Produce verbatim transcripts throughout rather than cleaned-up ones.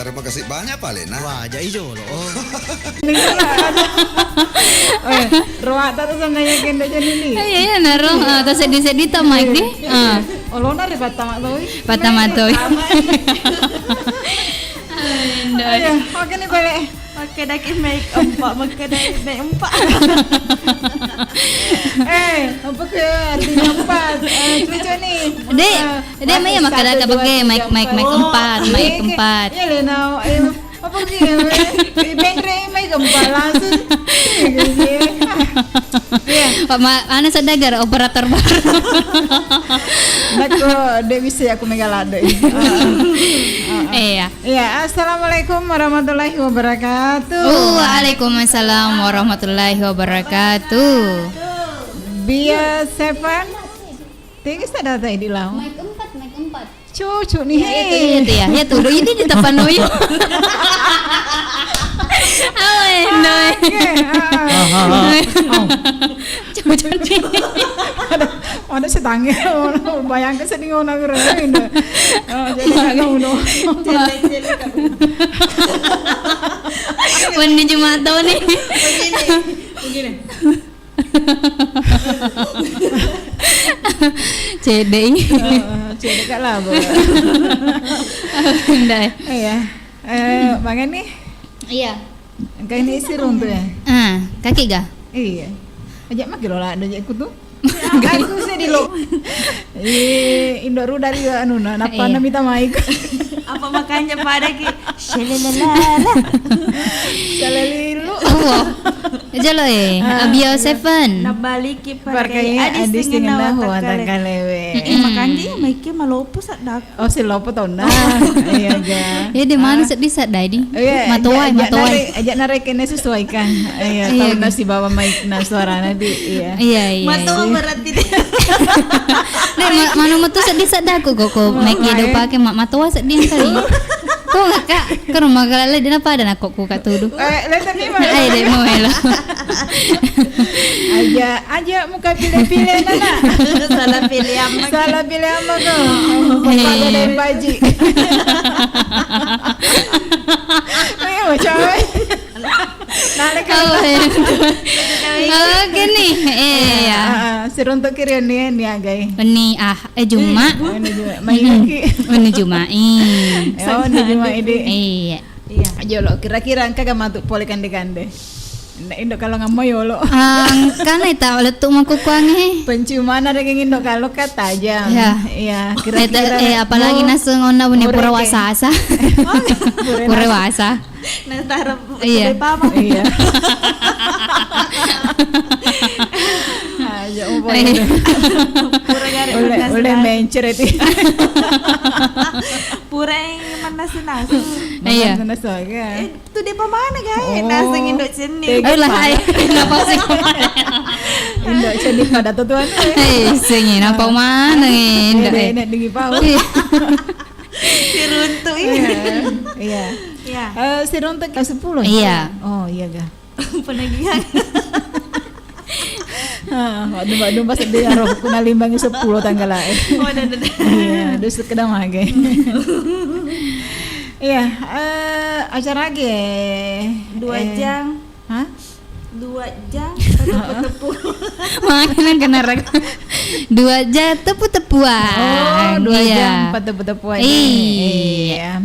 Terima kasih banyak, Pak Lena. Wah, jadi jolo. Oh. Eh, roata tu sama ya kendo jadi ni. Eh, iya, iya, naro. Ah, tu sedih-sedih tak, Mike, eh? Ah. Olona ri Patama Toi. Patama Toi. Ayo, oke nih, balik. Oke, daki make empat, oke, daki make empat. Eh, apa ke artinya empat? Eh, cucu nih. Dek, eh, dek, Maya, maka ada satu, dua, tiga, make, make, make empat. Empat, make empat. Iya, Lena, ayo. Apa sih ya, Maya? Ibenre, make empat langsung. Iya. Pak, ma-, anu, sadar operator baru. Nako, dek bisa ya aku mega lade. Iya. Iya, assalamualaikum warahmatullahi wabarakatuh. Waalaikumsalam warahmatullahi wabarakatuh. Bia Seven. Tinggi sadar tadi lau. Mic empat, mic empat. Cucu nih. Ya, itu dia tuh ya. Ya tuh, ini di depan Noyo. Awe, Noe. Oke, ah. Cucu nih. Ada, ada setange. Bayangkan sedih ngono keren. Oh, jadi nggak tahu, no. Wenni Jumat nih. Begini, begini. Cedde i. Oh, cedde ka labo. Ndai. Iya. Eh, makan nih. Iya. Engka ini isi runtu ya? Ah, kaki ga? Iya. Aja maki lo lado aja ikut tuh. Aku sih di lo. Eh, indo ru dari anu na, napa na mita mai. Apa makanya pada ki? Shalala. Shalalilu. Oh. Jalo e, ah, Abio Seven. Nabaliki parkai adis dengan dahu watakalewe. Mm-mm. Makanja iya maike malopo saddaku. Oh, si lopo tonna. Iya ga. Iya, de manu seddi sadda di. Iya, matowai, aja, aja matowai. Nare-, aja narekene sesuaikan. Iya, iya, tahu ga. Nasi bawa mic na suarana di. Iya. Iya, iya. Matoa berarti deh. Deh, ma-, manu metu seddi saddaku kok, kok mic iya do pake ma-, matoa seddi kali. Kok ngakak? Karo magalale dena pada nakko ku katudu. Eh, lesa ni mah. Ai de mo elo. Aja, aja muka pilih-pilih nana. Salah pilih ama. Salah pilih ama ko. Pada dai baji. Ayo, coy. Nale ka. Oh, iya. Oke nih. Eh, ya. Ah, ah, siruntu kiri ni, ni agai. Ni, ah, Eh, Juma. Oh, ini Juma. Main lagi. Ini Juma. Iya. Oh, ini Juma ini. Iya. Iya. Jolo, kira-kira engka ga matu pole kande-kande? Nda indo kalau ngammo yolo. Ah, engkana ita lettu makukuangnge. Penciumanna daging indo kalau ka tajam. Iya. Iya, kira-kira eh, apalagi nasu ngonna bune pura wasasa. Pura wasa. Nataro iya. Pama. Iya. Aja opo itu. Pura gare ulle, ulle mencret. Pura yang mannasu-nasu. Iya. Mannasu-nasu aga. Eh, tu de pamana gae? Oh. Nasu ngindo cenni. Ayo lah, hai. Napa sih? Indo cenni pada tu tuan. Eh, sengi napa mana indo? Nek dingi pau. Siruntu, iya. Iya. Iya. Iya. Eh, siruntu ke sepuluh? Iya. Oh, iya ga. Penagihan. Ah, waduh, waduh, pas dia roh, kuna limbangi sepuluh tanggal lain. Oh, ada, ada. Iya, terus sekedar mage. Iya, eh, acara lagi. Dua jam. Hah? Dua jam, tepu-tepu. Makanya kena rek-, dua jam tepu-tepuan. Oh, dua jam, iya, tepu-tepuan. Iya.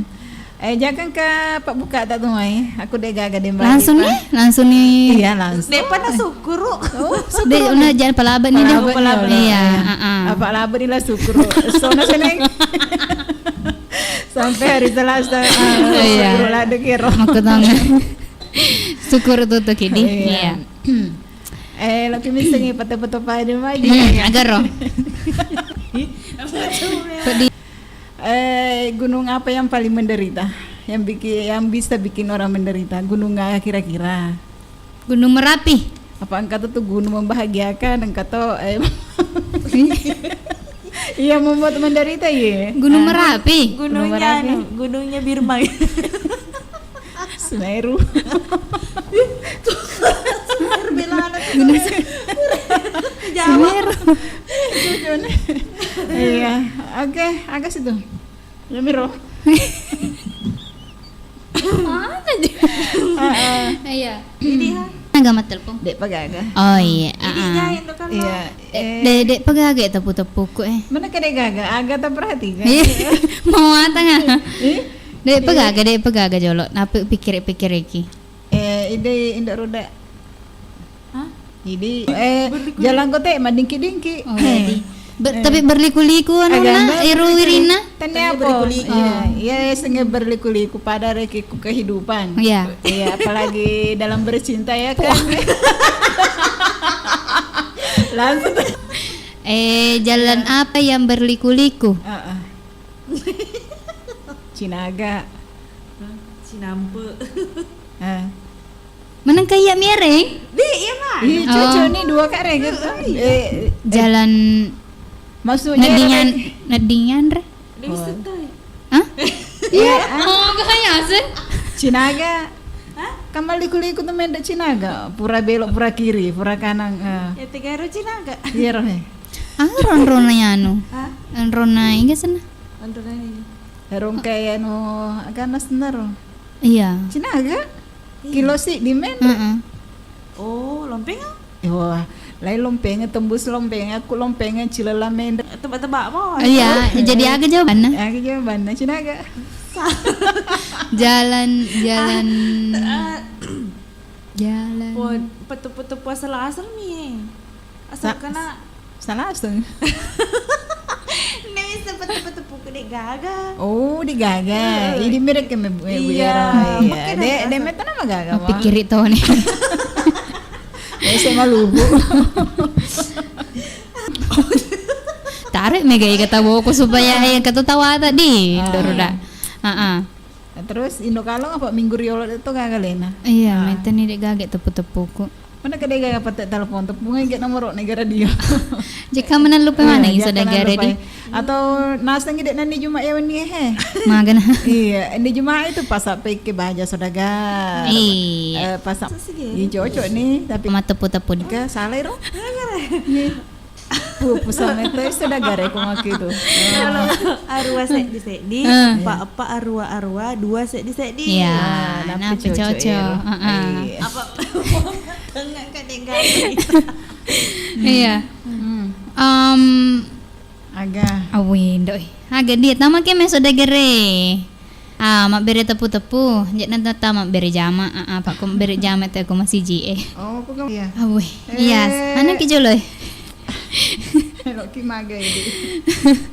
Eh, jangan ke Pak buka tak tuh, Mai? Aku deh gaga deh, Mbak. Langsung nih, langsung nih. Iya, langsung. Depan sukuru. Oh, sukuru. Deh, una jangan palabet nih, deh. Palabet, palabet. Iya, heeh. Apa labet nih lah sukuru. Sono seneng. Sampai hari Selasa. Ah, iya. Sukuru lah deh kiro. Makutang. Sukuru tuh tuh kidi. Iya. Iya. Eh, laki misengi pete-pete pada maju. Hmm, agaro. Pedih. Eh, gunung apa yang paling menderita? Yang bikin, yang bisa bikin orang menderita? Gunung apa kira-kira? Gunung Merapi. Apa engka tuh, tuh gunung membahagiakan, engka tuh, eh, iya, membuat menderita, iya. Gunung Merapi. Gunung Merapi. Gunungnya anu, gunungnya Birma. Semeru. Semeru. Jawa. Semeru. Iya. Oke, agak situ. Ya, Miro. Mana je? Heeh. Iya. Jadi, ha? Aga mattelepon. Dek pagaga. Oh, iya. Jadi, ah, ah. Iya. De-, eh. De-, dek pagaga ya teppu-teppuku, eh. Mana kade gaga? Aga tak perhatikan. Iya. Mau matang, ah. Eh? Dek pagaga, dek pagaga jolo. Napi pikir-pikir iki. Eh, ide indak roda. Hah? Jadi, eh, berliku-liku. Jalan kote madingki-dingki. Oh, jadi. Ber-, eh. Tapi berliku-liku anu na, ero wirinna. Tanya apa? Berliku-liku. Iya, iya, sengaja berliku-liku pada rekiku kehidupan. Iya. Iya, apalagi dalam bercinta ya kan. Langsung. Eh, jalan apa yang berliku-liku? Heeh. Cinaga. Hah? Cinampe. Eh. Meneng kaya miareng? Di, iya, Mak. Iya, cocok nih dua kak re gitu. Oh, iya. Eh, eh, jalan maksudnya neddingan, re- neddingan re? Di Wisata. Hah? Iya. Oh, gak yasen. Cinaga. Hah? Kan maliku-liku tuh menda Cinaga. Pura belok, pura kiri, pura kanan. Eh. Ya, Tegaro Cinaga. Iya, roh. Ah, ronrona anu. Hah? Ronrona, enggak sana. Ronrona ini. Rongkai anu, agana senaro. Iya. Cinaga? Iya. Kilo si di men. Heeh. Oh, lompeng ah? Eh, wah, lain lompeng, tembus lompeng, aku lompeng, cilela men. Tebak-tebak apa? Iya, jadi aga jawabannya? Aga jawabannya, Cinaga. Jalan, jalan, ah, jalan. Pun, petu-petu puasa lasar nih. Asal kena Salaseng. Ini bisa petu-petu puku dek gaga. Oh, dek gaga. Eh. Ini mereka me-, me-, iya. Iya. Dek, dek meta nama gaga, oh, pikkiri toni. Eh, saya malu, Bu. Tarik mega kata boko supaya yang kata tawa tadi. Ah. Doroda. Heeh. Terus Indo Kalong apa minggu riolo itu gaga lena? Iya, ah, metani dek gaga teppu-teppuku. Mana kedai gaga pete telepon teppungan ke nomor ne gara dia. Jika menang lupa mana yang sudah gara di. Atau naseng dek nani Jumat ya wenni he. Magana. Iya, ini Jumat itu pas apa ke baja saudagar. Iya. Eh, pas iya cocok nih tapi mata puta pun. Ke salah ro. Nih. Pu-, pusang itu saudagar ko maki itu. Kalau arua seddi-seddi, eh, empat empat arua arua, dua seddi-seddi. Iya, ah, nah, cocok. Heeh. Iya. Apa tengah kadang-kadang. Iya. Hmm. Em, aga. Awi, ndoi. Aga dia tama ke me saudagar e. Ah, mabbere teppu-teppu, je' na tata mabbere jama. Ah, ah, Pak, ko mabbere jama te ko masiji e. Oh, ko iya. Awe, eh, iya, ana ki jolo e. Elo ki maga e.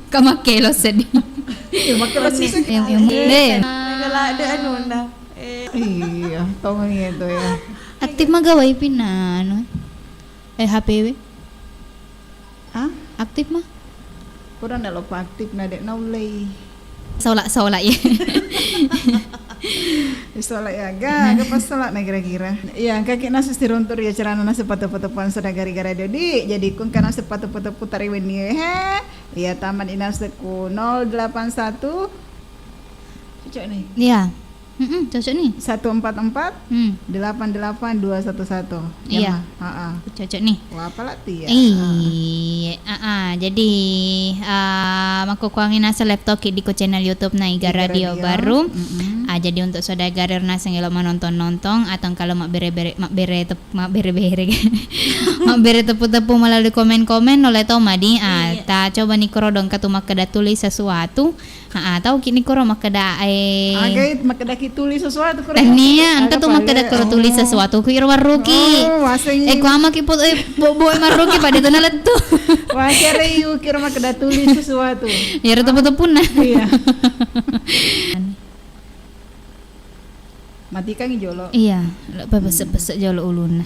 Ka makkelo seddi. Iya, makkelo seddi. Em, em, eh. Maga lade anu na. Eh. Iya, tongeng itu ya. Aktif maga wifi na anu. Eh, H P we. Hah? Aktif mah? Kurang nak lupa aktif na dek naulei. Solak-solak ya. Solak ya, ga, ga pas solak na kira-kira. Iya, engka ki nasu siruntur ya carana nasu patu-patu pon soda gari-gara dodi. Jadi kun kana sepatu-patu putari wenni he. Iya, tamat inasu ku nol delapan satu. Cocok nih. Iya. Mm-mm, cocok nih. Satu empat empat, hmm, delapan delapan dua satu satu. Iya. Ya, Ma? Ha-ha. Cocok nih. Wah, apa lagi ya? Iya, ah, ah. Jadi, ah, makkukuangi naseng live toki di ko channel YouTube na Iga Radio baru. Mm-mm. Ah, jadi untuk saudagar naseng elo manonton-nonton atau kalau mabbere-bere, mabbere tep-, mabbere-bere. Mabbere teppu-teppu melalui komen-komen, nolai to madi. Ah, iya. Ta coba ni koro dong katu makkeda tulis sesuatu. Haa, tau ki ni koro makkeda, eh. Aga makkeda ki tulis sesuatu koro. Tania, engka tu makkeda koro tulis sesuatu ku iro warruki. Oh, waseng. Eh, ku ama ki po-, eh, bo-, bo-, marruki pada tu nalettu. Wasere yu kiro makkeda tulis sesuatu. Iyaro teppu-teppunna. Iya. Matikangi jolo. Iya, lo-, pepesek-pesek jolo ulunna.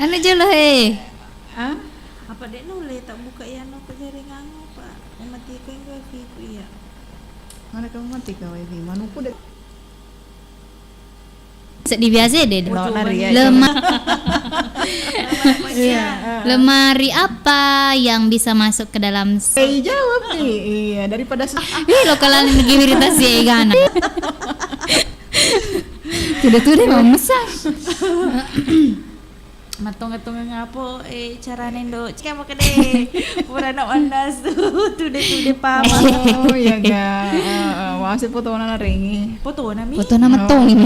Anu jolo, he. Ah? Apa dek nulle tak buka ya no ke jaringan apa? Matikan wifi ku iya. Mana kamu matikan wifi? Manuku dek. Seddi biasa deh. Lona ria. Lema-, iya, ah. Lemari apa yang bisa masuk ke dalam s-, eh, jawab nih. Iya, daripada s-, ih, lo kalan lagi wirita si egana. Tude-tude mau mesang. Mattongeng-tongeng apa, eh, carane, Ndo? Cika makkeda, purana mannasu tude-tude pama. Oh, iya ga. Heeh, wase fotona narengi. Fotona mi? Fotona mattongi.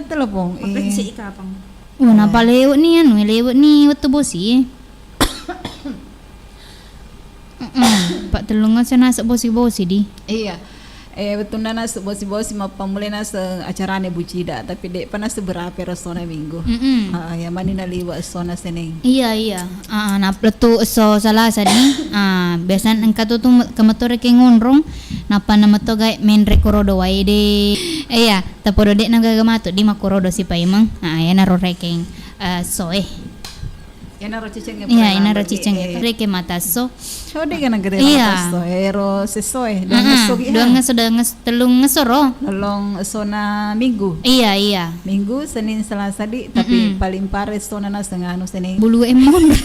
Telepon. Makkeda, eh, si kapang. Oh, napa lewe' ni anu, lewe' ni wettu bosi. Mm-mm. Pattellungnga se naseng bosi-bosi di. Iya. Eh, wettunna naseng bosi-bosi, mappammulai naseng acarane Bu Cida, tapi de'pa naseng berape ro essona Minggu. Mm-mm. Ah, iya, mani naliwe' essona Seneng. Iya, iya. Ah, na lettu esso Salasa di. Ah, biasana engka tu, tu me-, ke meto rekeng ngonrong, nappa na meto gae menre korodo wae de. Iya, tapodo de'na gaga matu di makkorodo si paimeng. Ah, iyanaro rekeng, eh, essoe. Iyanaro ciceng. Iya, iyanaro ciceng. Eh, rekeng matasso. Oh, de' ga nagere. Iya. Matasso. Ero sessoe. Dua ngesso gi, duangngesso, duangngesso, tellungngesso ro. Lollong essona Minggu. Iya, iya. Minggu, Senin, Salasa di, tapi paling parah essona naseng anu Seneng. Bulu emon.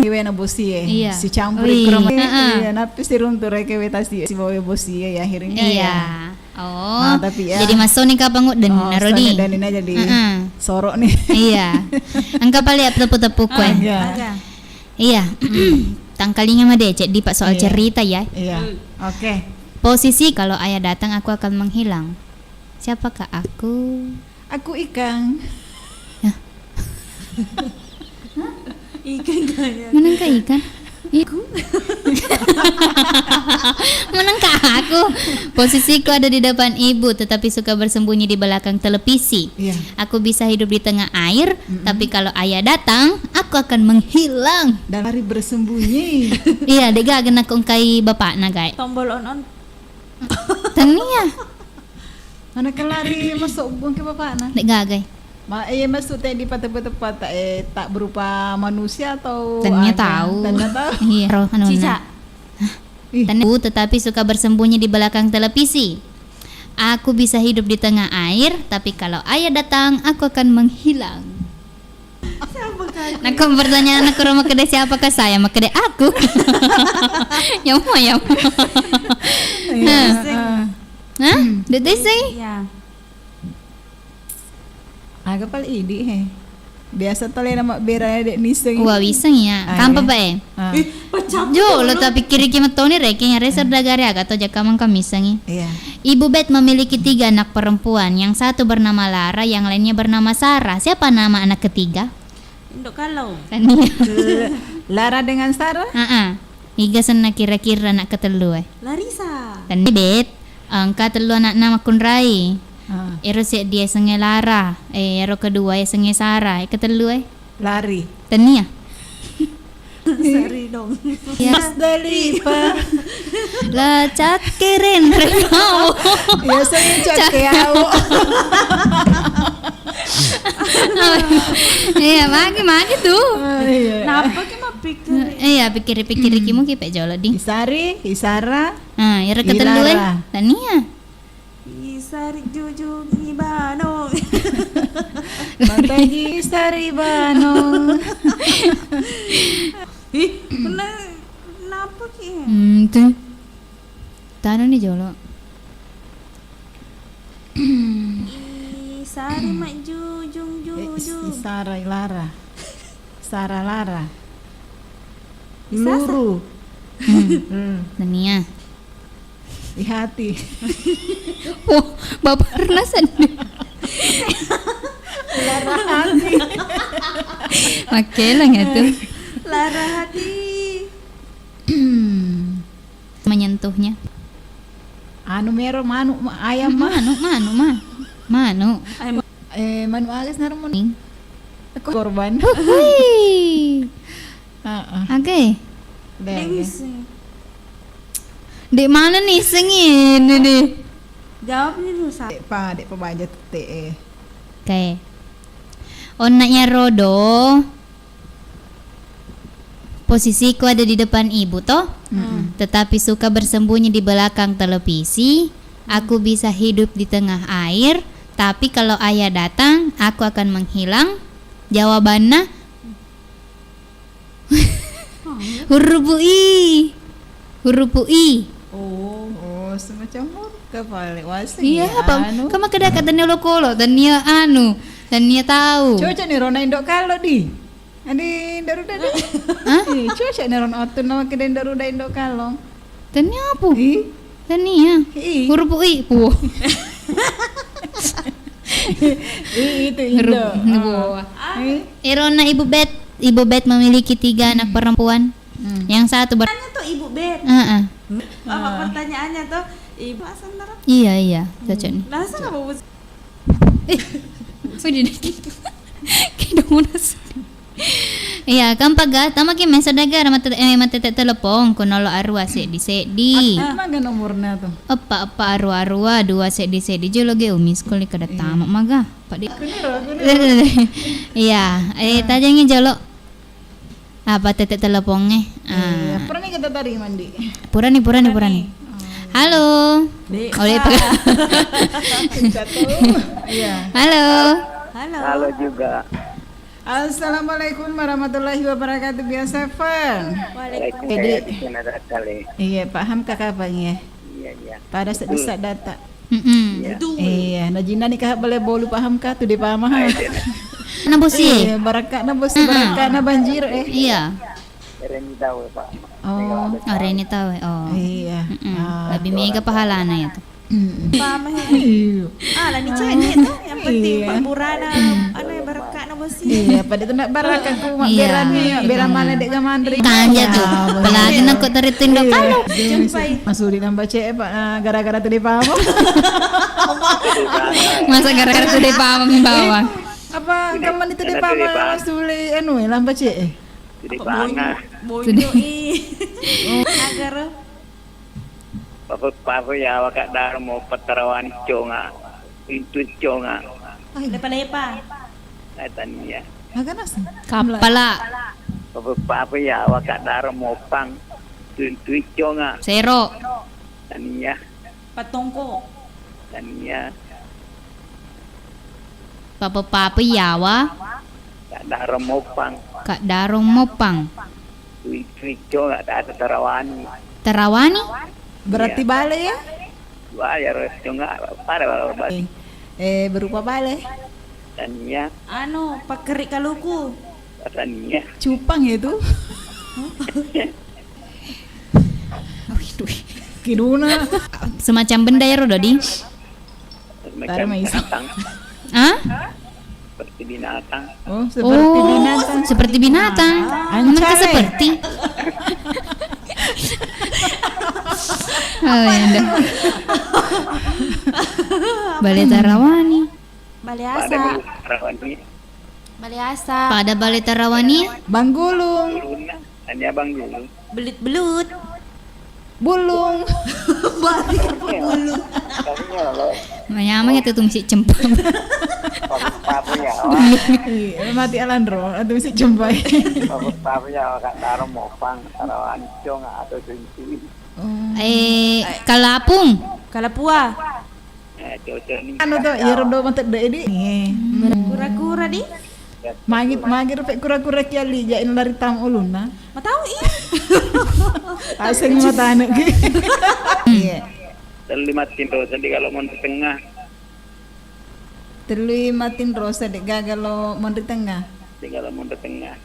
Iwena bosie. Iya. Sicampuri kurang. Heeh. Iya, nappi siruntu rekeng we tasi sibawa bosie ya akhirnya. Iya. Ya. Oh, nah, tapi ya. Jadi massoni kapang udden, oh, naro di. Soni dan ini jadi, heeh, sorok nih. Iya. Engka pale ya teppu-teppu kue. Ah, iya. Oke. Iya. Tangkalinga madeceng di, Pak, soal cerita ya. Iya. Hmm. Oke. Posisi kalau ayah datang, aku akan menghilang. Siapakah aku? Aku ikang. Hah? Ikang kaya. Menengka ikang? Iku. Menengka aku. Posisiku ada di depan ibu, tetapi suka bersembunyi di belakang televisi. Iya. Aku bisa hidup di tengah air, mm-mm, tapi kalau ayah datang, aku akan menghilang. Dan lari bersembunyi. Iya, de' gaga nakko engkai bapakna, gae. Tombol on on. Tania. Mana kelari masuk buang ke bapakna? De' gaga. Ma, eh, maksudnya di tempat-tempat, eh, tak berupa manusia atau tania tahu. Tania tahu. Iya, roh anu. Cicak. Hah? Ih. Tania, tetapi suka bersembunyi di belakang televisi. Aku bisa hidup di tengah air, tapi kalau ayah datang, aku akan menghilang. Siapa kah? Nakko pertanyaan aku, makkeda siapakah saya? Makkeda aku. Ya mau, ya mau. Iya. Hah? Hah? Hmm. De' tisseng? Iya. Aga pale idi he. Biasa tole nama bera de' nisseng. Wa wiseng ya. Ah, kampa iya. Bae. Ah. Ih, pecah. Jo, lo tak pikir iki metoni rekeng, are serdagare aga to jaka mangka missengi. Iya. Ibu Bet memiliki tiga anak perempuan. Yang satu bernama Lara, yang lainnya bernama Sarah. Siapa nama anak ketiga? Indo' Kalau. Tania. Lara dengan Sarah? Heeh. Iga senna kira-kira anak ketellu e? Larisa. Tania, Bet. Engka tellu anakna makkunrai. Ah. Ero seddi yasengnge Lara, eh, ero kedua yasengnge Sarah, eh, ketellu e? Lari. Tania. Sari dong. Ya. Mas Dalipa. La cakkeren rekau. Biasanya cakke au. Iya, magi, magi tu. Oh, iya. Napa ki mappikir? Iya, pikir-pikir ki mungkin pe jolo di. Isari, Isara. Ah, ero ketellu e? Ilara. Tania. Isari jujung ibano. Mataji sari bano. Ih, bener, kenapa ki? Hmm, tu. Tano ni jolo. Isari majujung. Eh, is-, jujung. Isara Ilara. Sara Lara. Isasa. Luru. Hmm. Hmm. Nania. Ihati. Wah, bapak pernah sendiri. Lara hati. Makelang ya tu. Lara hati. Menyentuhnya. Anu mero manu, ma-, ayam mah. Manu, manu mah. Manu. Ayam. Eh, manu agas narumun. Ning. Korban. Hui. Heeh. Oke. Dek. Dek mana nih sengin ini? Jawab nih susah. Dek pa, dek pa baja tete. Oke. Onnaknya rodo. Posisiku ada di depan ibu, toh? Mm-mm. Tetapi suka bersembunyi di belakang televisi. Aku bisa hidup di tengah air, tapi kalau ayah datang, aku akan menghilang. Jawabannya, huruf I. Huruf I. Oh. Oh, semacam huruf. Kepala waseng. Iya, ya, apa? Anu. Kamu kedaka tania olokolo, tania anu, tania tahu. Cocok nih Rona Indo Kalo di. Adi daruda di. Hah? Ih, cocok nih Rona Otun nama kedai daruda Indo Kalo. Tania apa? Ih. Tania. Ih. Huruf I, pu. Ih, itu Indo. Huruf, ah. Ih. Erona Ibu Bet, Ibu Bet memiliki tiga anak perempuan. Hmm. Yang satu ber- Tanya tuh Ibu Bet. Heeh. Apa pertanyaannya tuh? Ibu Hasan Nara? Iya, iya, cocok nih. Langsung apa, Bu? Eh, apa di daki? Kayak udah mau nasi. Iya, kampaga, tama ki mesa daga, mate, eh, mate te telepon, ko nolo arua seddi-seddi. Apa maga nomornya tuh? Eppa, eppa, arua, arua, dua seddi-seddi, jolo ge umis kuli kada tama maga. Pak di- Aku nih, aku nih. Iya, eh, tajangi jolo. Apa tete teleponnya? Iya, ah. Purani kita tadi mandi. Purani, purani, purani. Purani. Oh. Halo. Dek. Oh, dia pakai. Jatuh. Iya. Halo. Halo. Halo juga. Assalamualaikum warahmatullahi wabarakatuh, Bia Seven. Waalaikumsalam. Jadi, di sana datang, eh. Iya, paham kakak apa ya? Iya, iya. Pada sedesa data. Mm-mm. Iya. Betul. Iya, na jinna ni kaha bale bolu paham ka tu de pama ha. Na bosi. Iya, barakka na bosi, barakka na banjir, eh. Iya. Reni tahu, Pak. Oh. Oh, Reni tahu, eh. Oh. Iya. Mm-mm. Ah, lebih mega pahalana ya tuh. Mm-mm. Paham, eh. Iya. Ah, lah ni cek ni tuh, yang penting pura-purana, anu, barakka na bosi. Iya, pada tu nak barakka ku mak berani, berani mana dek gaman. Tanja tuh. Apalagi nak kok teri tindo kalau. Masuri nambah cek, Pak, ah, gara-gara tu de pama. Masa gara-gara tu de pama mi bawang. Apa gaman itu de pama suli anu, eh, lambah cek, eh? Apa bonyo, bonyo, eh. Agar. Papa, papa ya waka daro mo patarawani conga. Pintu conga. Lepa-lepa. Tania. Aga nasi? Kapala. Papa, papa ya waka daro mo pang. Pintu conga. Sero. Tania. Patongko. Tania. Papa-papa yawa. Kak Daro Mopang. Kak Daro Mopang. Tui-, tuicco, nggak ada, ada Tarawani. Tarawani? Berarti bale ya? Wah, ya, Ros, cuma pada bale. Eh, eh, berupa bale. Tania. Anu, pakeri kaluku. Tania. Cupang ya itu? Kiduna. Semacam benda ya, Rododi? Semacam binatang. Hah? Seperti binatang. Oh, seperti binatang. Seperti binatang. Ancare. Seperti. Oh, ya udah. Bale Tarawani. Bale Asa. Pada Bale Tarawani. Bale Asa. Pada Bale Tarawani. Banggulung. Tania Banggulung. Belut-belut. Bulung. Balik ke bulung. Manyameng itu tungsi cempa. Iya, mati Alandro, tungsi cempa. Kak Daro Mopang, Tarawani, Conga atau Tungsi. Eh, Kalapung. Kalapua. Anu to, iyaro do matedde di. Kura-kura di? Magi, magi rupe kura-kura kiali ja in lari tam ulunna. Matau i. Aseng matane ki. Iya. Tellu matinro seddi kalau mau tengah. Tellu matinro seddi gaga lo monri tengah. Seddi kalau monri tengah.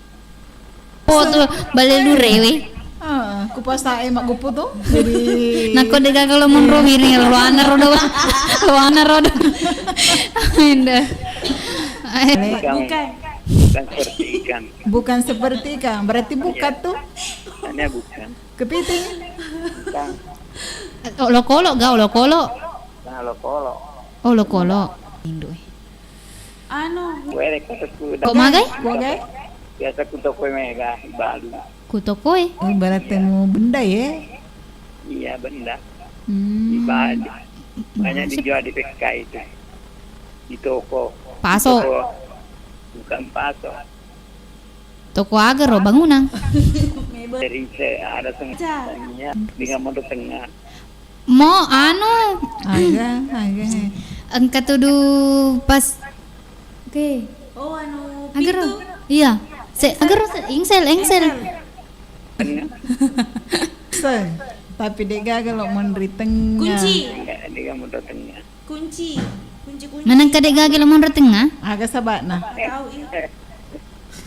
Oh, tu bale lurewe. Ah, ku pasa e magguppu tu. Jadi nakko dega kalau monro wiri luana rodo. Luana rodo. Indah. Bukan. Bukan. Bukan seperti ikan. Bukan seperti ikan. Berarti bukan tu. Hanya bukan. Kepiting. Bukan. Olokolo ga olokolo? Bukan olokolo. Olokolo. Indo. Anu. Kue dek kota ku. Kok magai? Kue magai? Biasa ku toko mega balu. Ku toko e? Oh, ibarat temu benda ya? Iya, benda. Hmm. Di Bali. Banyak dijual di P K itu. Di toko. Paso. Di toko. Bukan paso. Toko aga ro bangunang. Dari se-, ada tengahnya dengan motor tengah. Mo anu. Aga, aga. Engka tudu pas. Oke. Oh, anu, aga ro? Pintu. Iya. Se, aga ro se, engsel, engsel. Engsel. Engsel. Tapi de'gaga lo monri tengnga. Kunci. De'gaga monri tengnga. Kunci. Kunci, kunci. Manengka de'gaga lo monri tengnga? Aga saba'na? Tahu, iya.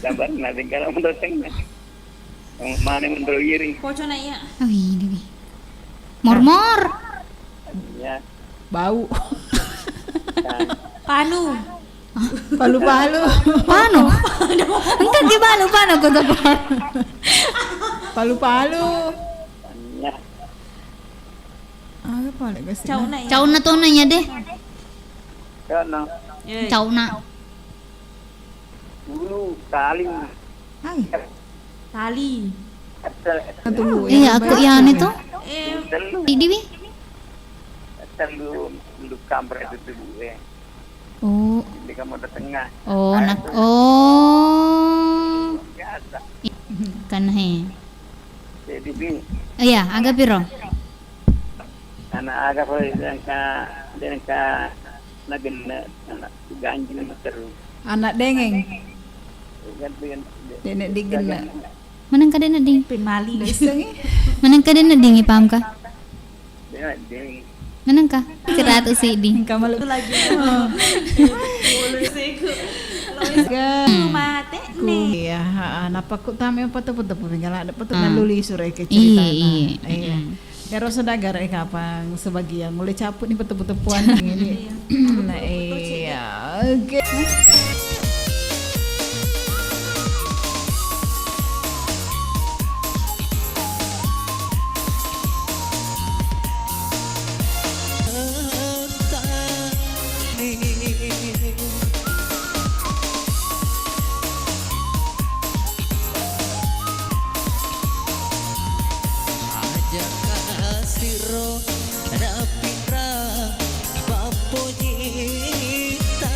Saba'na de'gaga lo monri tengnga. Mana monri iri? Pocona iya. Oh, ini. Mormor. Iya. Bau. Panu. Palu-palu. Panu. Engka ki balu panu ko to. Palu-palu. Aga pale, guys? Cauna, ya? Cauna tona ya deh. Cauna. Cauna. Bulu tali. Hai. Tali. Iya, aku yang itu. Eh. Tellu. Di, di, wi? Tellu, tellu kampret itu dulu, eh. Oh. Di kamar tengah. Oh, nak, oh. Biasa. Kan he. Jadi, Bi. Iya, aga piro? Anak aga piro yang ka, yang ka, nak genne, anak ganjil terus. Anak dengeng. Ganjil. Dene digenne. Manengka dene ding. Pemali. Manengka dene ding, paham ka? Dene ding. Manengka? Seratus sidi. Engka malu. Itu lagi. Oh. Boleh sih, ku. Ga. Mate ku, nih. Iya, ha, napakku tame apa tepu-tepu, tinggal ada petu. Ah. Naluli sure ke. Iya, ceritana. Iya. Iya. Mm-mm. Ero sudah gare kapang sebagian mulai caput nih petu-petuan ini. Iya. Nah, iya. Oke. Aja kasiro napinrang pappojita,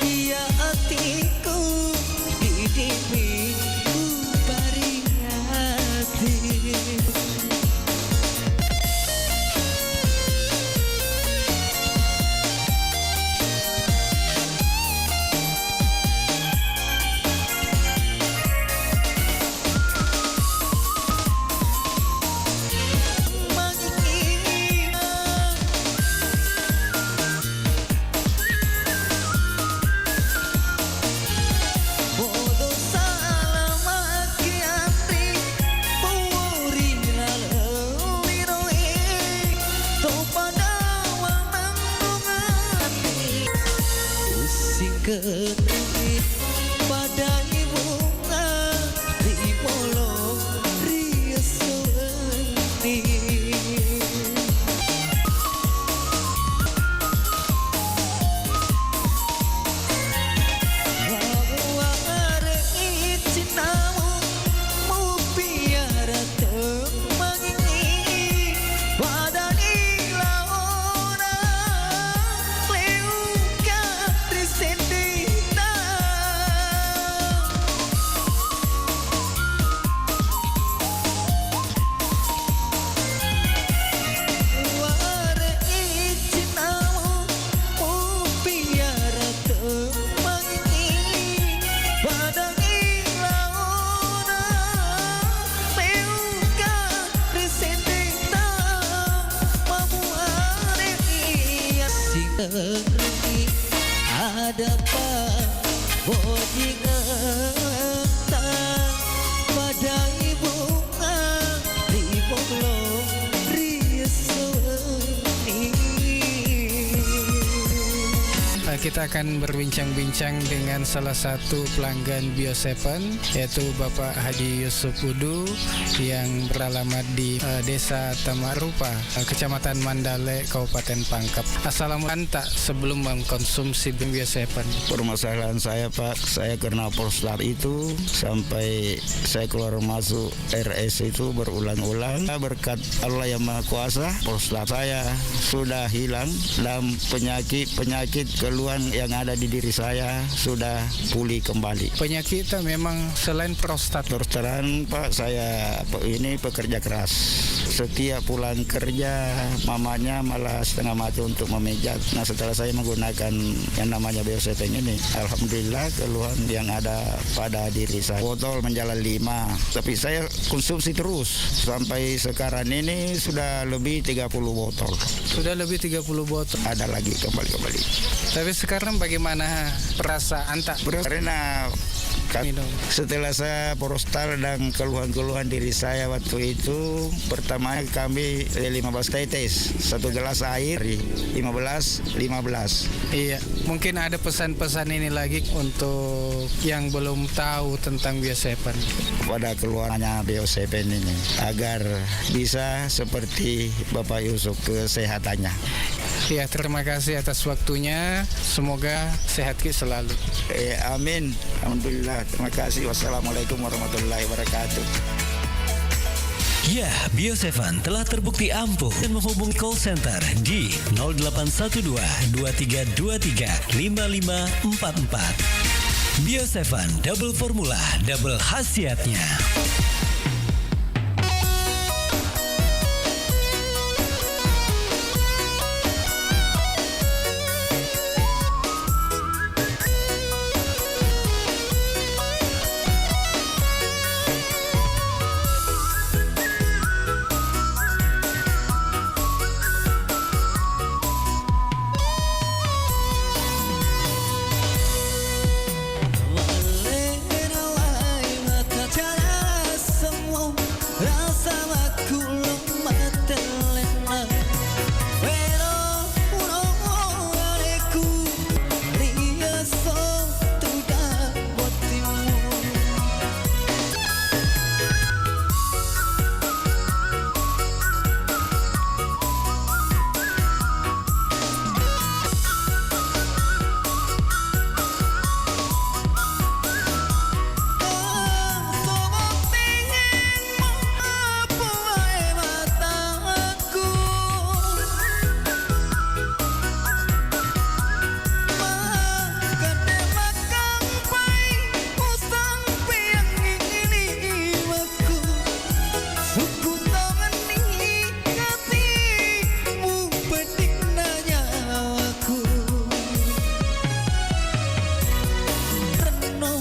iya atiku didimu ubariati. Singkeri padai bunga ri polo ri esso wenni. Mupiara temmangi padani laona leuka ri sendita. Ware iccinamu mupiara temmangi padani laona leuka ri sendita mamuare iya singeri adapa bojingetta padai bunga ri polo ri esso wenni. Eh, kita akan berbincang-bincang dengan salah satu pelanggan Bio Seven, yaitu Bapak Haji Yusuf Udu yang beralamat di, eh, Desa Tamarupa, eh, Kecamatan Mandale, Kabupaten Pangkep. Assalamualaikum, Pak, sebelum mengkonsumsi Bio Seven. Permasalahan saya, Pak, saya kena prostat itu sampai saya keluar masuk R S itu berulang-ulang. Berkat Allah Yang Maha Kuasa, prostat saya sudah hilang dan penyakit-penyakit keluhan yang ada di diri saya sudah pulih kembali. Penyakit itu memang selain prostat. Terus terang, Pak, saya pe-, ini pekerja keras. Setiap pulang kerja, mamanya malah setengah mati untuk memijat. Nah, setelah saya menggunakan yang namanya Beo Seven ini, alhamdulillah keluhan yang ada pada diri saya. Botol menjalar lima, tapi saya konsumsi terus. Sampai sekarang ini sudah lebih tiga puluh botol. Sudah lebih tiga puluh botol. Ada lagi kembali-kembali. Tapi sekarang bagaimana perasaan, tak? Beras-, karena ka-, minum. Setelah saya prostal dan keluhan-keluhan diri saya waktu itu, pertama kami lima belas tetes, satu gelas air, lima belas, lima belas. Iya, mungkin ada pesan-pesan ini lagi untuk yang belum tahu tentang Beo Seven. Pada keluarnya Beo Seven ini, agar bisa seperti Bapak Yusuf kesehatannya. Ya, terima kasih atas waktunya. Semoga sehat ki selalu. Eh, amin. Alhamdulillah. Terima kasih. Wassalamualaikum warahmatullahi wabarakatuh. Ya, Bio Seven telah terbukti ampuh dan menghubungi call center di nol delapan satu dua, dua tiga dua tiga, lima lima empat empat. Bio Seven, double formula, double khasiatnya. Rasa makkulo matellenna. Wero urongo aleku, riesso tudang bottimmu. Katimu pedinna nyawaku. Renno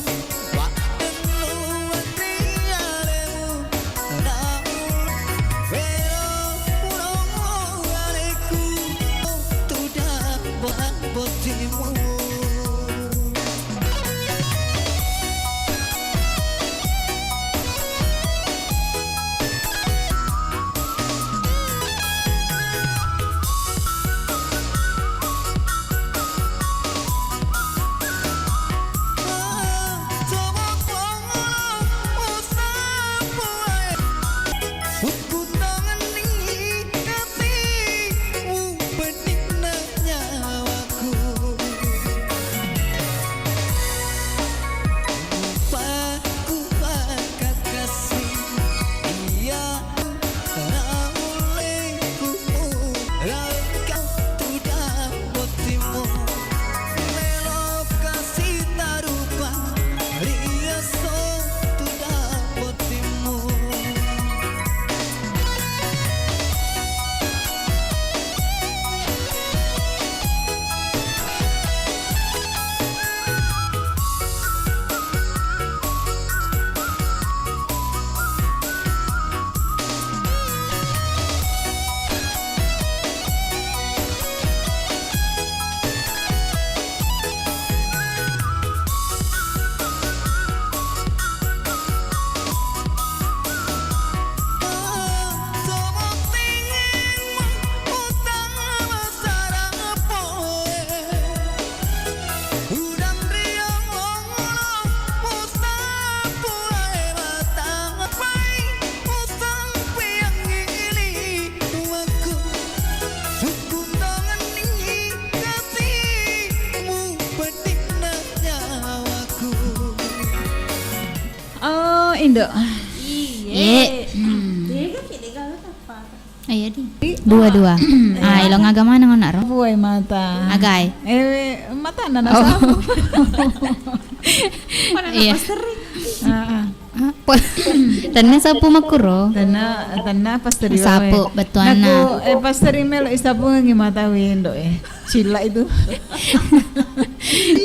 paddelluang ri alemu, naung vero urongo aleku, tudang bottimu. Paku pakakasi, iya naulle ku lalekka tudang bottimu. Melo kasi tarupa riesso tudang bottimu. Oh, Indo. Iye. Iye. Hmm. Dega ki, dega lo teppa. Iya, di. Dua-dua. Ah, elo ngaga maneng onaro? Puai mata. Agai. Eh, mata nana. Oh. Sapu. Mana iya. Sering. Ah, ah. Apa? Tenna sapu makkuro? Tenna, tenna pasteri sapu, wae. Bettuanna. Naku, eh, pasteri melo isapu ngi mata wendo, eh. Cilla itu.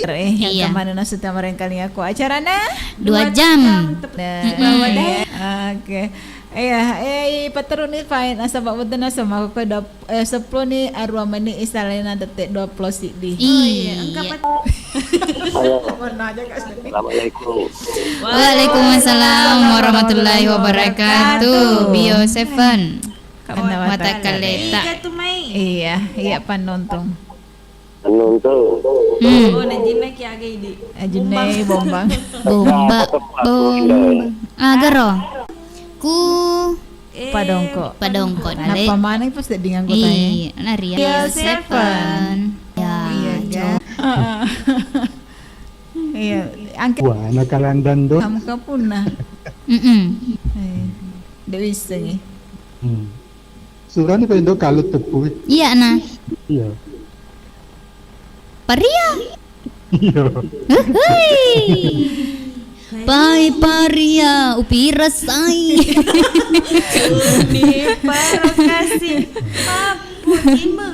Re, iya. Kemana nasutnya merengkaling aku acarana? Dua jam. Dua jam. Nah, mm-mm. Oke. Iya, eh, ipatteruni file nasaba wettu nasaba ko dua, eh, seppulo ni arua meni isalena tette dua puluh siddi. Oh, iya. Engka pat- Halo. Assalamualaikum. Waalaikumsalam warahmatullahi wabarakatuh. Bio Seven. Kak Mata Kaleta. Iya, iya, panonton. Nonton. Hmm. Oh, najinna ki aga idi. Ajinna bombang. Bombang. Bombang. Agaro. Ku padongko. Padongko. Nappa maneng pas sedding anggota e. Iya, naria. Iya, Seven. Ya, iya, Jo. Iya, angke. Wah, anak kalandan do. Kamu kapunna. Mm-mm. Eh, de wissengi. Hmm. Surani pa indo kalut teppu. Iya, nah. Iya. Paria. Iya. Hui. Pai paria, upi rasai. Uni parokasi. Apa ibu?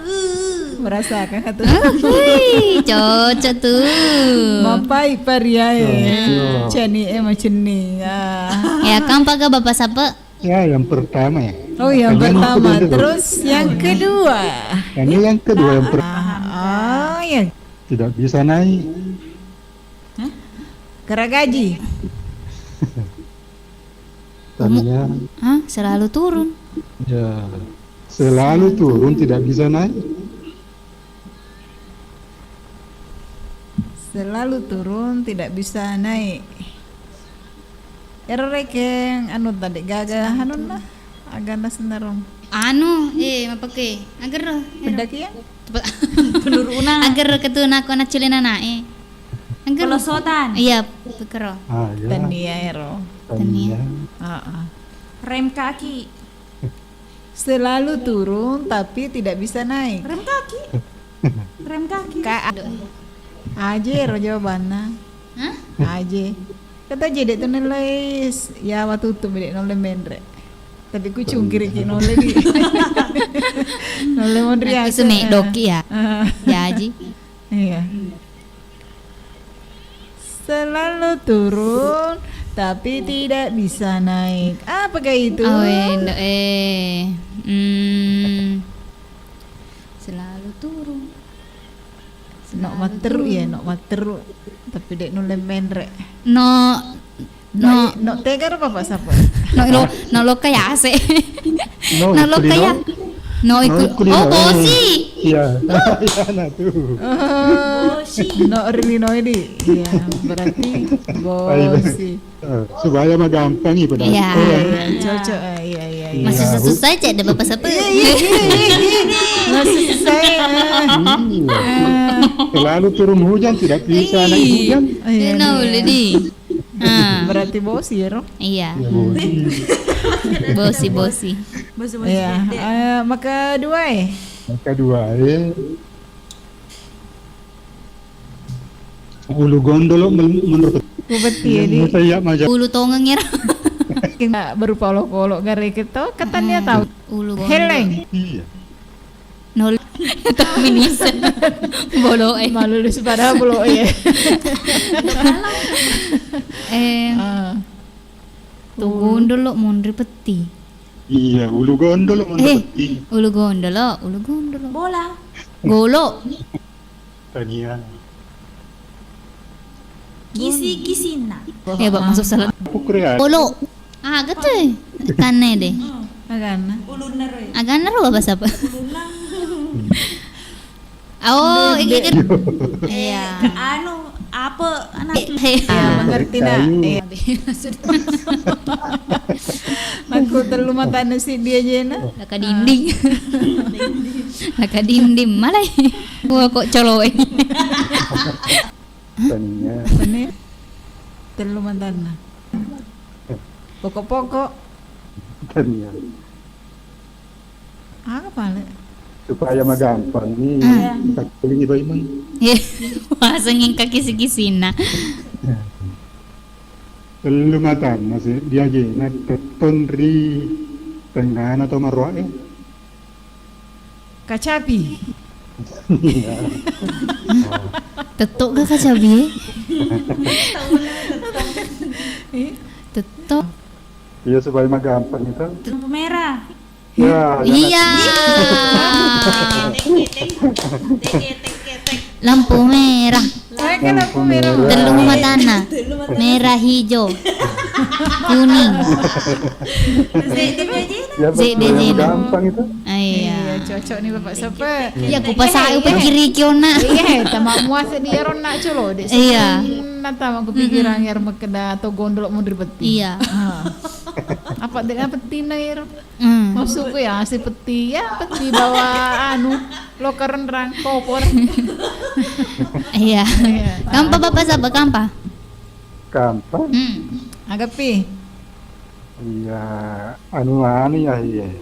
Merasakan kata. Hui, cocok tuh. Mapai paria e. Cocok. Cani e macenning. Ah. Ya, kan paga bapak sapa? Ya, yang pertama ya. Oh, yang pertama. Terus yang kedua. Ini yang kedua, yang per- Ah, oh, ya. Tidak bisa naik. Hah? Kera gaji. Tania. Hah? Selalu turun. Ya. Selalu turun, tidak bisa naik. Selalu turun, tidak bisa naik. Ero rekeng anu tadi gaga anunna, agana senarung. Anu, eh, mapake. Agero, ero. Pedaki ya? Penurunan. Agero ketu nako nacule nanae. Agero. Pelosotan. Iya, pekero. Ah, iya. Tania ero. Tania. Heeh. Rem kaki. Selalu turun tapi tidak bisa naik. Rem kaki. Rem kaki. Ka-, aje ro jawabanna. Hah? Aje. Kata aje dek tu nilai s-, ya waktu tu dek nolai menre. Tapi ku cungkiri ki nolai di. Nolai monri aku. Aku seme doki ya. Ah. Jaji. Iya. Selalu turun, tapi tidak bisa naik. Apakah itu? Awe, ndo, eh. Hmm. Selalu turun. Nok matteru ya, nok matteru. Tapi dek nulle menre. No, no, no tega ro bapak sapa? No lo, no lo kaya ase. No lo kaya. No ikut. Oh, bosi. Iya. Iya, nah tuh. Bosi. No rilino ini. Iya, berarti bosi. Eh, supaya mah gampang nih, pada. Iya. Iya, cocok. Eh, iya, iya, iya. Masih susah-susah aja ada bapak sapa. Iya, iya, iya, iya. Masih susah ya. Iya. Selalu turun hujan, tidak bisa naik hujan. Iya, iya. Nah, boleh di. Ah. Berarti bosi ya, Ro? Iya. Iya, bosi. Bosi, bosi. Bosi, bosi. Iya. Eh, maka dua eh. Maka dua eh. Ulu gondolo men-, menurut Bupati ya, di. Musa ya maja. Ulu tongeng ya. Kena berupa olok-olok gareke to, katanya tahu. Ulu gondolo. Heleng. Iya. Nol. Tapi nisa. Bolo eh. Malu lu sepada bolo eh. Eh. Ah. Ulu gondolo monri peti. Iya, ulu gondolo monri peti. Eh, ulu gondolo, ulu gondolo. Bola. Golo. Tania. Kisi-kisinna. Ya, Pak, masuk salah. Pukul ya. Polo. Ah, gitu. Kanne deh. Aganna. Aganna ro bahasa apa? Oh, iya, iya. Iya. Anu, apa anak? Eh, eh. Ah, mengerti nak. Iya. Aku telu mata nasi dia aja nak. Laka dinding. Laka dinding, malai. Gua kok coloe. Tania. Tania. Telu mantanna. Pokok-pokok. Tania. Apa pale? Supaya magampang nih. Ah. Kita kuling itu, Imang. Iya. Wah, senging kaki segisi nah. Tellu matanna, seddi ajena, tettong ri tengngana to maroae. Kacapi. Tetto ga kacapi e? Eh? Tetto. Iya, supaya magampang itu. Lampu merah. Ya, iya. Lampu merah. Lampu merah. Tellu matanna. Merah, hijau, kuning. Ya, betul. Gampang itu. Ah, iya. Iya, cocok nih Bapak Sepe. Iya, ku pasai upa kiri kiona. Iya, tama muasa dia ronna colo de. Iya. Nata mau kepikiran ya makkeda to gondrong mundur peti. Iya. Ah. Apa de apa tina ya? Hmm. Maksudku ya, si peti, ya, peti bawa anu, loka renrang, kopor. Iya. Iya. Kampa Bapak Sepe, kampa? Kampa? Hmm. Agapi? Iya, anu, anu ya, iya.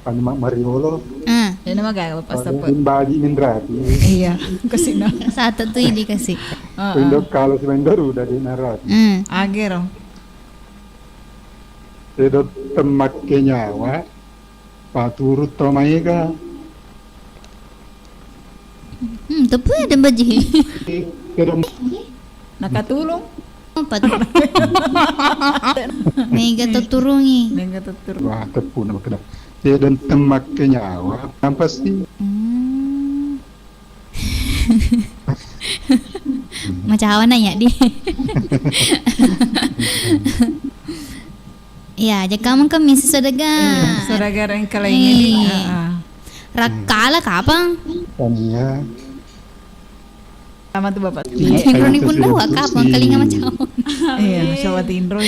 Anu mak mariolo. Hmm. Dena maga Bapak Sepe? Bagi minrati. Iya, kasih nah. Satu tuh ini kasih. Heeh. Indo kalau si Indo udah di narati. Hmm. Agero. Sedo temmakke nyawa, paturut to maega. Hmm, tepu ya, dan baji. Sedo nakatulung. Apa tuh? Mega to turungi. Mega to turung. Wah, tepu nama kena. Sedo temmakke nyawa, apa sih? Hmm. Macawa na ya di. Iya, jaka mengka misi sedega. Iya, saudara yang kalian ini. Iya. Heeh. Rakkala kapang? Tania. Sama tuh Bapak. Tinro ni pun dua kapang kalinga macawa. Iya, macawa tinro.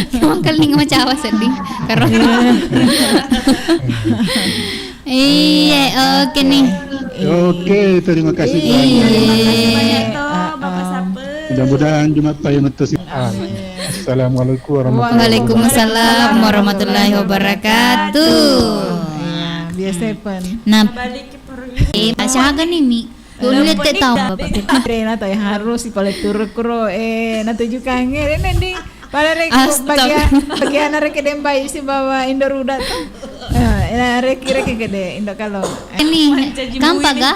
Kapang kalinga macawa sedih. Karo. Iya, oke nih. Oke, terima kasih banyak. Iya. Terima kasih banyak toh, Bapak Sape. Mudah-mudahan Jumat payung metu. Amin. Assalamualaikum warahmatullahi wabarakatuh. Waalaikumsalam warahmatullahi wabarakatuh. Iya, biasa, Pen. Nah, balik ke pergi. Eh, masih agak nih, Mi. Dulu lihat tak tahu, Bapak. Rena tahu yang harus si paling turun kuro, eh, nanti juga nge, Rena di. Pada rek bagian, bagian rek kedembai si bawa Indo ruda tuh. Eh, rek rek gede Indo kalau. Ini kampa ga?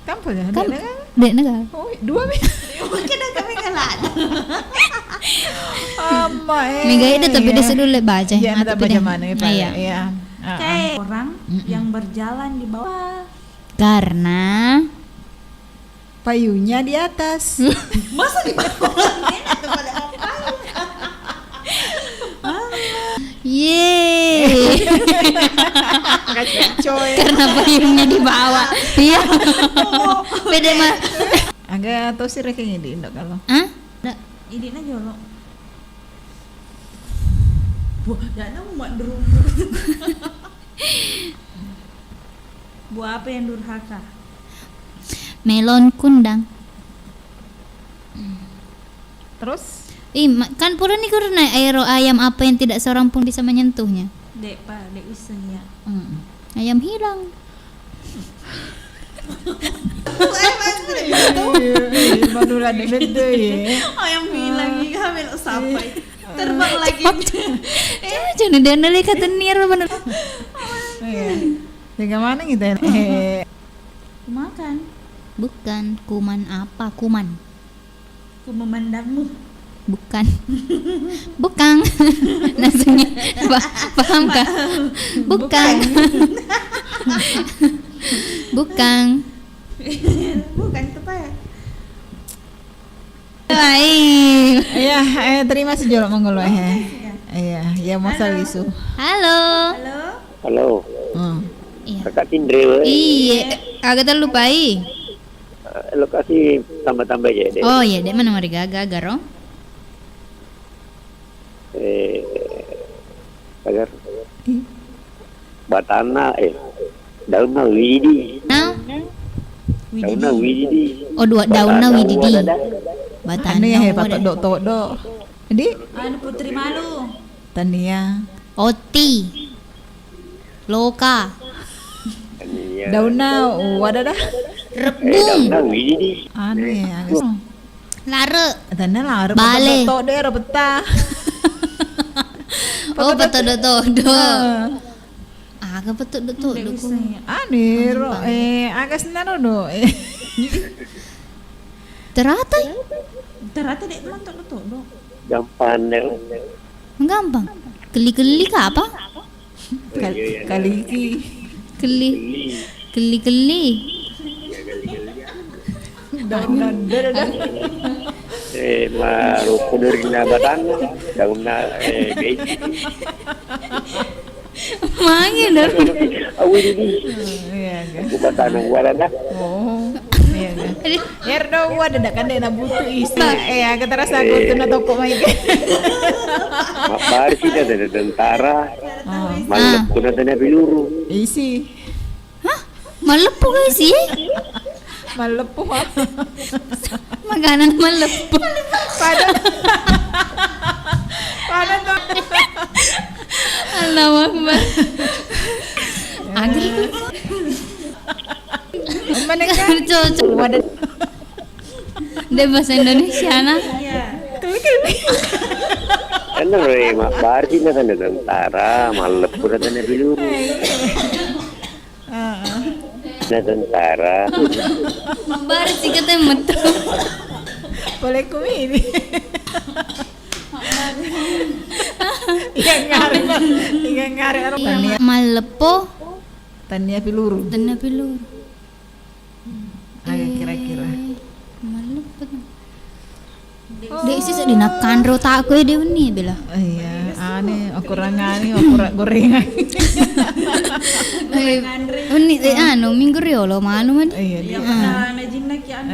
Kampa ga? Kam, dek naga. Oh, dua mi. Mungkin kami kalah. Ama, eh. Mega ide tapi dia sedulur baca. Iya, ada baca mana ya, Pak? Iya. Iya. Kayak orang yang berjalan di bawah. Karena payungnya di atas. Masa di bawah? Enak tuh pada ngapain? Yeay. Kacau, coy. Karena payungnya di bawah. Iya. Beda mah. Agak tahu sih rekeng ini, Indo, kalau. Hah? Nggak. Ini aja lo. Wah, nggak nemu mak dulu. Buah apa yang durhaka? Melon kundang. Terus? Ih, ma-, kan pura nih karena aero ayam apa yang tidak seorang pun bisa menyentuhnya? Dek, Pak, dek bisa ya. Mm. Ayam hilang. Iya, iya, iya, madura de bede ya. Ayam hilang, iya, melok sampai. Terbang lagi. Cuma jangan dia neli kata niar bener. Iya. Jaga mana kita? Eh. Makan. Bukan, kuman apa? Kuman. Ku memandangmu. Bukan. Bukan. Langsungnya. Pa-, paham kah? Bukan. Bukan. Bukan itu, Pak. Baik. Iya, eh, terima sejolok monggo lo, eh. Iya, iya, masa lisu. Halo. Halo. Halo. Hmm. Iya. Kakak Tindre, weh. Iya, agak terlupai. Eh, lokasi tambah-tambah aja deh. Oh iya, dek mana mari gaga garo? Eh, agar batana, eh, daunna widi. Nah? Daunna widi. Oh, dua daunna widi. Batana. Anu ya, hebat todo-todo. Di? Anu Putri Malu. Tania. Oti. Loka. Iya. Daunna, oh, ada dah. Rebung. Eh, daunna widi. Anu ya, agak song. Lare. Tania lare. Bale. Petodo-todo ero petta. Oh, petodo-todo. Ah. Aga petodo-todo. Anu ero, eh, aga senaro do. Terata. Terata de' mantok todo. Gampang deh. Gampang. Kelli-kelli ka apa? Kal-, kaliki. Kelli. Kelli-kelli. Daun-daun. Eh, ma rukudurinna batanna, daunna, eh, beci. Mange dong. Awi didi. Iya, kan. Ku batanna warana. Oh, iya, kan. Iyaro dua de' kan de' nabutu isi. Eh, aga terasa aku tuh na toko mai. Mabbarisi na tentara. Oh. Malleppu na tania peluru. Isi. Hah? Malleppu ga isi? Malleppu. Makanan malleppu. Pada. Pada tuh. Allahu Akbar. Anjir. Mana kan? Cocok. Wadah. De' bahasa Indonesia na. Enna re, mabbarisi na tania tentara, malleppu na tania peluru. Heeh. Na tentara. Mabbarisi kata metu. Boleh ku ini. Iya, ngare. Iya, ngare. Iya, malleppo. Tania peluru. Tania peluru. Aga kira-kira. Eh, malleppo. De' isi seddi nakkanro tako e de' wenni bela. Iya, ane, okurang ane, okura gorengan. Eh, wenni, eh, anu, minggu riolo manu mani. Iya, dia. Ah.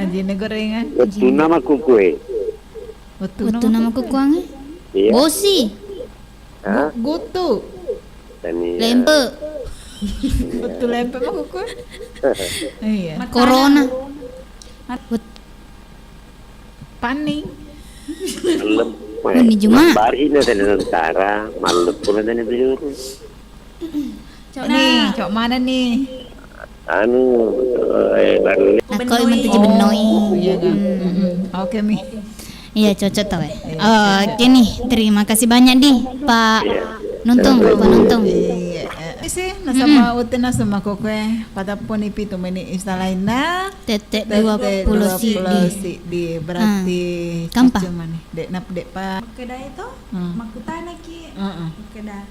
Ajinna gorengan. Wettunna makkukue. Wettunna makkukue. Iya. Bosi. Hah? Gu-, guttu. Tania. Lempe. Guttu lempe mah kuku. Iya. Corona. Wet-, panni. Malleppu. Wenni Juma. Mabbarisi na tania tentara, malleppu na tania peluru. Nih, cok mana nih? Anu, eh, baru. Nakko i mentegi bennoi. Oh, iya, kan? Mm-mm. Oke, Mi. Iya, cocok tau, eh. Iya, cocok. Oke, nih, terima kasih banyak, di, Pak Nuntung, Pak Nuntung. Iya, eh. Isi, nasaba wettu nasaba kokoe, patapponi pitu menit istilahinna. Tette dua puluh sidi. Berarti kampa? Cuma nih, dek nap, dek, Pak. Makkedai to, makkutanaki. Heeh. Makkeda.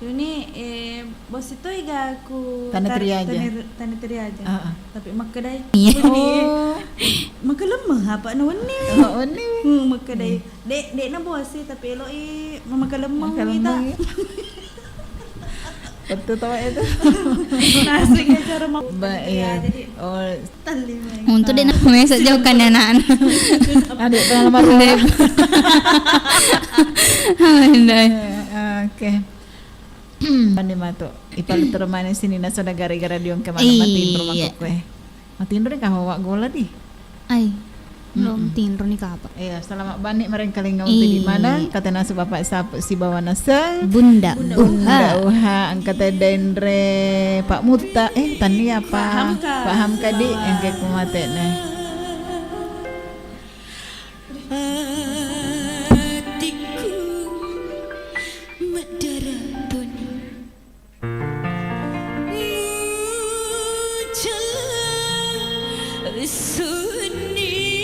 Yuni, eh, bosi toi ga ku Tana Tar-, Triaja. Tana, Tana Triaja. Heeh. Tapi makkedai. Iya. Wenni. Oh. Makalemme apa na wenni. Oh, wenni. Hmm, makkedai. Dek, dek na bosi tapi eloi makalemme kita. Betul tau itu. Nasik cara mak-, ba-, iya. Jadi, oh. Untuk dek na mesa jauh kan anak-anak. Adik pengalaman rumah. Dek. Amin, dai. Eh, oke. Mani matu. Ipaluturu maneng sininna saudagara-gara diongke maneng matinro makkokkoe. Matinro ni kawa gola di. Ai. Lo tinro ni kapa. Iya, selamat banni marengkalinga untuk di mana? Katena su Bapak Sapu sibawa naseng. Bunda Uha. Bunda Uha, engka teddenre Pak Mutta. Eh, tania apa? Pak Hamka. Pak Hamka di, engke kumate ne. Atikku maddara boni. Ucalla sunni.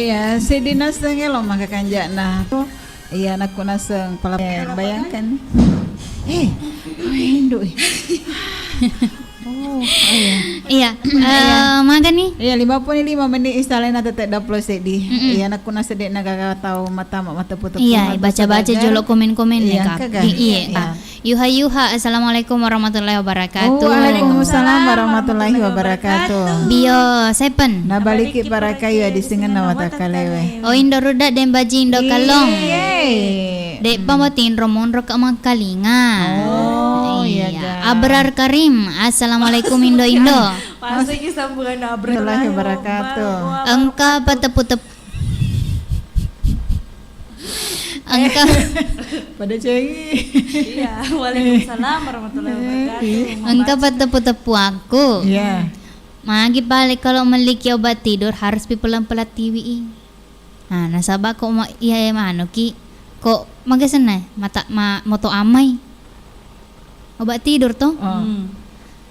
Iya, seddi naseng elo maka kanjana. Iya, anakku naseng pala, eh, bayangkan. Eh, oh, induk. Oh, oh, iya. Iya, eh, magani? Iya, lima puluh lima menit istalena tette dua puluh seddi. Mm-mm. Iya, anakku naseng de' na gaga tau mata, mata putu. Iya, baca-baca jolo komen-komen. Iya, Kak. Iya, Kak. Yuha-yuha, assalamualaikum warahmatullahi wabarakatuh. Waalaikumsalam warahmatullahi wabarakatuh. Bio seven. Nabaliki para kayu di singenna mata kalewe. Oh, Indo Ruda, Dembaji, Indo Kalong. Iye. De'pa matinro, monro ka mangkalinga. Oh, iya, ga. Abrar Karim, assalamualaikum Indo-Indo. Masih sambungan Abrar. Warahmatullahi wabarakatuh. Engka patepu-tepu Engka pada cengi. Iya, waalaikumsalam warahmatullahi wabarakatuh. Engka patepu-tepu aku. Iya. Magi pale kalau melliki obat tidur harus pi pelan-pelan tiwi i. Nah, nasaba ko ma-, iya, iya, manu ki, ko magasenna mata, ma-, moto amai. Obat tidur to? Oh. Hmm.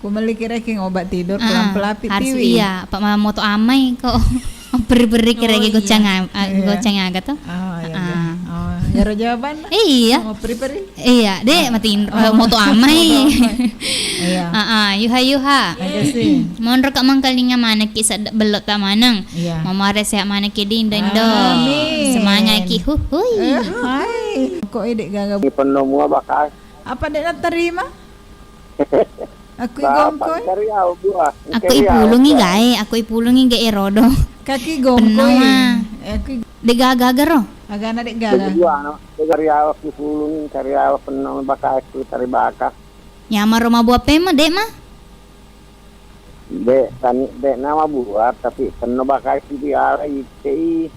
Ku melli ki rekeng obat tidur, ah, pelan-pelan pi harus tiwi. Iya, apa ma-, moto amai ko. Peri-peri ki rekeng gocang a-, a-, gocang aga to? Oh, iya, iya. Ah. Oh, iyaro jawabanna? Iya. Oh, peri-peri? Iya, de' matinro, eh, moto amai. Moto amai. Iya. Ah, ah, yuha-yuha. Aja sih. Monro ka mangkalinga maneng ki sedde bello ta maneng. Iya. Mamare sehat maneng ki di Indo-Indo. Amin. Semangat ki, huhui. Eh, hai. Ko ede' gaga. Ipenno mua bakas. Apa de' naterima? Aku igongkoi. Aku ipulungi gae, aku ipulungi gae rodo. Kaki gongkoi. Penno ma. Eh, aku i- De' gaga-gaga ro? Agana de' gaga. Dua, no. Kariawa ipulungi, kariawa penno baka aku tari baka. Nyamaro mabua pema, de' ma? De', tani, de' nama buat, tapi penno baka itu diala ite i.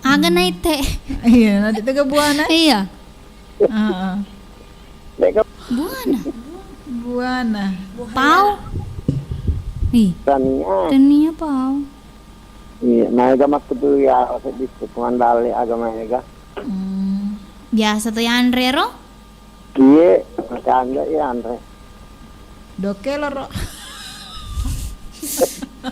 Aga na ite? Iya, nanti tega buana. Iya. Heeh. De' ka- Buana. Buana. Pau. Ih. Tania. Tania pau. Iya, maega makkutu ya, seddi pengandali agama ega. Hmm. Biasa to yanre ro? Iye, macanda iya anre. Doke loro.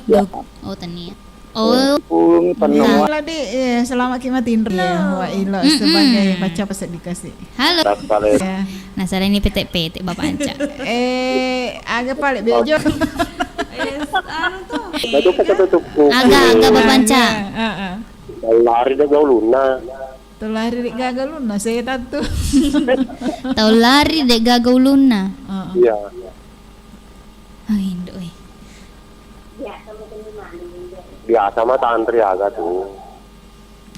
Dok-, oh, tania. Oh. Pulung penno. Nah, ladi, eh, selamat ki matinro. Iya, wa ilo sebagai baca peset dikasih. Halo. Iya. Nah, saya ini petek-petek Bapak Anca. Eh, aga pale bejo. Eh, anu tuh. Betul, betul, betul. Aga, aga Bapak Anca. Iya, heeh. Lari deh gauluna. Tau lari de' gaga ulunna, setan tu. Tau lari de' gaga ulunna. Heeh. Iya. Oh, induk, eh. Biasa ma tantri aga tu.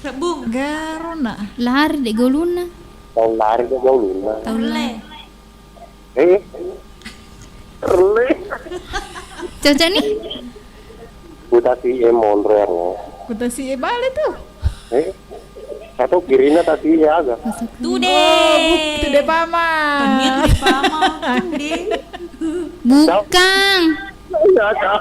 Rebung. Garona. Lari de' gaga ulunna. Tau lari de' gaga ulunna. Tau lari. Eh? Rele. Cocok nih? Kutasi e monro ro. Kutasi e bale tu. Eh? Atau kirina tasi e aga? Tude. Oh, buk-, tude pama. Tania tude pama. Tude. Bukang. Iya, Kak.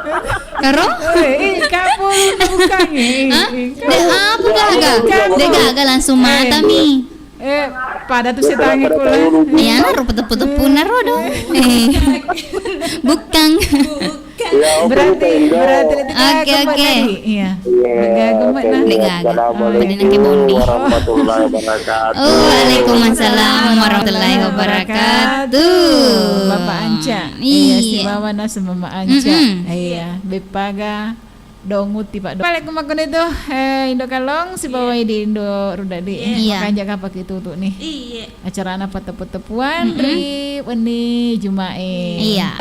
Karo? Eh, eh, kapo bukang, eh. Hah? De' apa gaga? De' gaga langsung mata mi. Eh, pada tu setangi kula. Iya, na rupa tepu-tepu na rodo. Eh. Bukang. Iya, oke, berarti, oke, oke. Oke, oke. Iya. Iya, oke, iya. Assalamualaikum warahmatullahi wabarakatuh. Waalaikumsalam warahmatullahi wabarakatuh. Bapak Anca. Iya, iya. Sibawa nasu Mama Anca. Mm-mm. Iya, beppaga. Donguti, Pak. Balik ku makkoni tu, eh, Indo Kalong, sibawa di Indo Rudadi. Iya. Makanja kapang ki tutu nih. Iya. Acarana pattepu-teppuan ri wenni Jumae. Iya.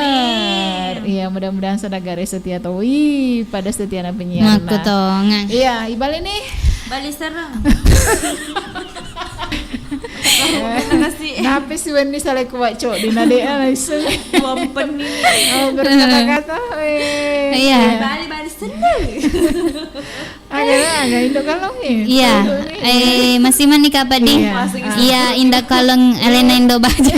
Iya, mudah-mudahan saudara setia toi pada setiana penyiar. Makkutongang. Iya, ibale nih. Bali serang. Nape si wenni sale kuwa cok di nadea langsung. Wampenni. Oh, berkata-kata. Eh. Iya. Bali-bali seneng. Aga, aga Indo Kalong ya? Iya. Eh, masih mani kapang di? Iya. Iya, Indo Kalong, alena Indo Baji.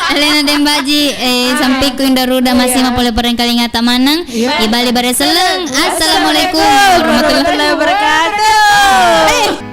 Alena Dembaji, eh, sampikku Indo Ruda, masih mapole pareng kalinga tamanang. Iya. Ibali bare seleng. Assalamualaikum warahmatullahi wabarakatuh. Eh.